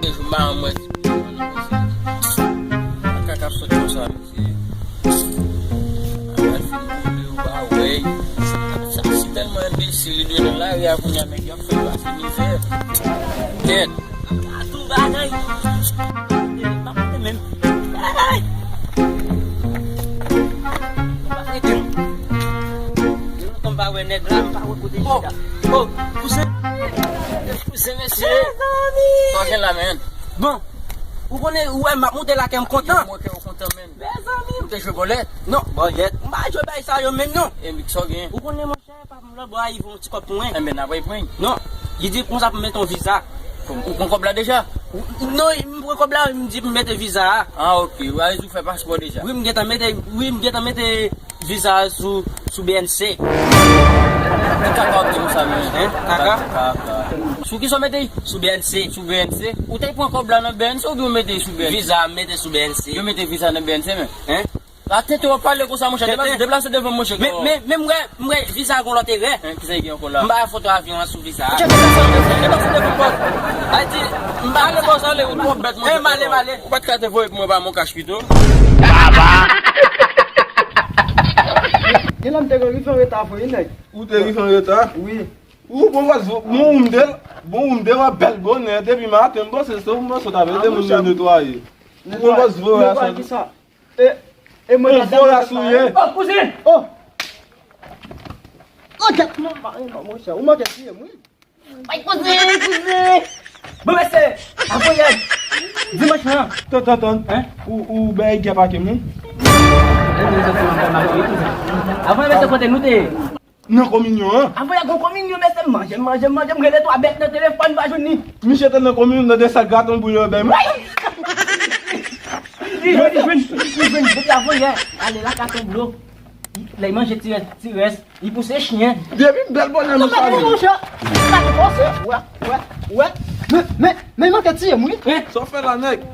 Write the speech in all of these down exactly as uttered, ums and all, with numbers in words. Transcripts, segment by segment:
Jou maman mwen di pou mwen nan mesye. Kaka sot konsa, mesye. Al fin boule, ou pa wè. Sa, sa si tèlman enbesil, li dwe nan lari a kounye a, nèg yo ap fè l pase mizè. Kèt. Gade yon bagay. Pa kote menm. Ay! Pa ede m. Gen lontan m pa wè nèg la, m pa wè kote l chita. Oh, oh, kouzen. Kouzen, mesye. Mezanmi! Sa w gen la, men? Bon, ou konnen, ou wè m ap monte lakay m kontan. Mwen kè ou kontan, men. Mezanmi, m te jwe bòlèt. Non, bòlèt. M pa jwe bay sa yo menm, non. E, sa w gen? Ou konnen, monchè, pa m lòt bò a, li voye yon ti kòb pou mwen. Enben, n ap pran. Non, li di konsa pou m mete yon viza. Kòm, ou pran kòb la deja? Non, m pran kòb la, m di pou m mete viza a. Ah, ok. Ou a di ou fè paspò deja? Wi, m gentan mete, wi, m gentan mete viza sou, sou B N C. Ki kaka w ap di konsa, men? Hein? Kaka? Kaka. Sou ki sa w mete? Sou B N C. Sou B N C? Ou te pran kòb la nan B N C oubyen ou mete sou B N C? Viza, m mete sou B N C. Yo mete viza nan B N C, men? Hein? La tenten w ap pale konsa, monchè. Deplase, deplase devan m, monchè. Men, men, men m wè, m wè viza a gon lòt erè. Hein, kisa ki gen ankò la? M ba foto avyon an sou viza a. Deplase, deplase devan m, bòs. Ay di, m ba ale, bòs, ale, ou twò bèt, monchè. Eh, m ale, m ale. Ou pa t ka te voye pou mwen ba mon kach pito? Baba! Gen lè m te rive an reta vre, nèg. Ou te rive an reta? Wi. Ou bon, bòs, bon, ou m de, bon, ou m de, wè bèl bonè, depi maten, m panse se ou, m panse w t ap ede moun yo netwaye. Ou bon, bòs, vre a sa. Netwaye kisa? E, e mwen ka voyas ou ye. Oh, kouzen! Oh! Oh, gèt mwen, mwen, monchè, ou manke tiye m, wi. Ay, kouzen, kouzen! Bon, mesye, avan yè, dimanch lan. Tann, tann, tann. Hein? Ou, ou bay gè pake moun? Avan yè, mesye, kote nou te ye? Nan kominyon an. Avan yè gon kominyon, mesye, m manje, m manje, m manje, m rele twa bèt nan telefòn, m pa jwenn li. Misye te nan kominyon, nan de sak gato m boule bay mwen. Li jwenn, li jwenn, li jwenn, depi avan yè, ale lakay tonblo. Lè l manje ti rès, ti rès, li pouse chen. Depi bèl bonè m sale. Monchè, sa te fòse. Wè, wè, wè. Men, men, men, manke tiye m, wi. Hein? Sa w fè la, nèg?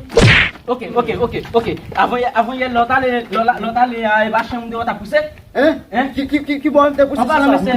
Ok, ok, ok, ok. Avan yè, avan yè, lè w t ale, lè w la, lè w t ale a, e pa chen m te wè w t ap pouse? Hein? Hein? Ki, ki, ki, ki bò m te pouse sa? An palan, mesye.